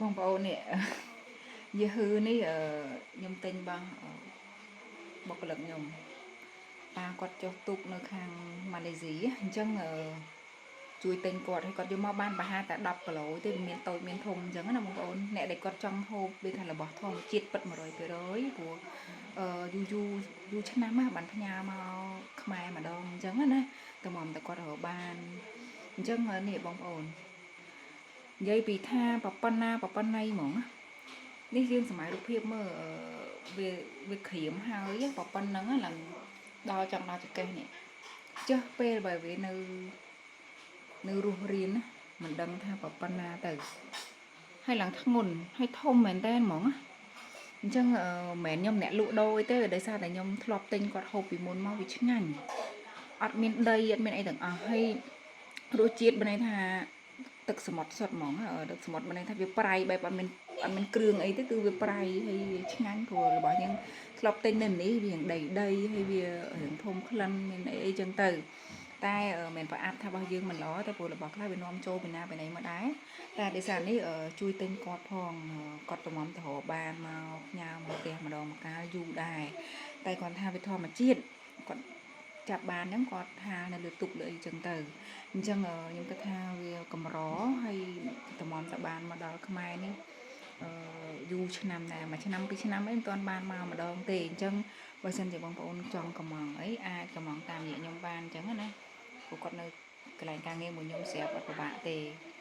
បងប្អូននេះ យេហ៊ឺនេះអឺខ្ញុំទិញរបស់បុគ្គលិកខ្ញុំប៉ាគាត់ចុះទូកនៅខាងម៉ាឡេស៊ីអញ្ចឹងអឺជួយទិញគាត់ឲ្យគាត់យកមកបានប្រហែលតែ10គីឡូទេមានតូចមានធំអញ្ចឹងណាបងប្អូនអ្នកដែលគាត់ចង់ហូបវាថារបស់ធម្មជាតិពិត100%ព្រោះអឺយូរយូរយូរឆ្នាំណាបានផ្ញើមកខ្មែរម្ដងអញ្ចឹងណាតែមកតែគាត់រកបានអញ្ចឹងនេះបងប្អូននិយាយពីថាប្រប៉ុណ្ណាប្រប៉ុណ្ណីហ្មងណានេះយើងសម័យរូបភាពមើលអឺវាវាក្រៀមហើយប្រប៉ុណ្ណឹងឡើងដល់ចង់ដល់ចង្កេះនេះចុះពេលបើវានៅនៅរស់រៀនណាមិនដឹងថាប្រប៉ុណ្ណាទៅហើយឡើងធ្ងន់ហើយធំមែនតើហ្មងណាអញ្ចឹងអឺមិនមែនខ្ញុំអ្នកលក់ដូរទេដោយសារតែខ្ញុំធ្លាប់ទិញគាត់ហូបពីមុនមកវាឆ្ងាញ់អត់មានដីអត់មានអីទាំងអស់ហើយរសជាតិបើន័យថាទឹកសមុទ្រសុទ្ធហ្មងទឹកសមុទ្របើន័យថាវាប្រៃបែបអត់មានគ្រឿងអីទេគឺវាប្រៃហើយវាឆ្ងាញ់ព្រោះរបស់យើងធ្លាប់ទិញនៅនេះវារៀងដីដីហើយវារៀងធំក្លិនមានអីអីចឹងទៅតែមិនប្រអាប់ថារបស់យើងមិនល្អតែព្រោះរបស់ខ្លះវានាំចូលពីណាពីណីមកដែរតែដោយសារនេះជួយទិញគាត់ផងគាត់តម្រាំទៅរកបានមកផ្ញើមកផ្ទះម្ដងម្កាលយូរដែរតែគាត់ថាវាធម្មជាតិគាត់ចាប់បានហ្នឹងគាត់ហាលនៅលើទូកលើអីចឹងទៅអញ្ចឹងខ្ញុំគិតថាវាកម្រហើយតម្រាំតបានមកដល់ខ្មែរនេះអឺយូរឆ្នាំដែរមួយឆ្នាំពីរឆ្នាំអីមិនទាន់បានមកម្ដងទេអញ្ចឹងបើសិនជាបងប្អូនចង់កម្ម៉ង់អីអាចកម្ម៉ង់តាមរយៈខ្ញុំបានអញ្ចឹងណាព្រោះគាត់នៅកន្លែងការងារមួយខ្ញុំស្រាប់អត់ពិបាកទេ។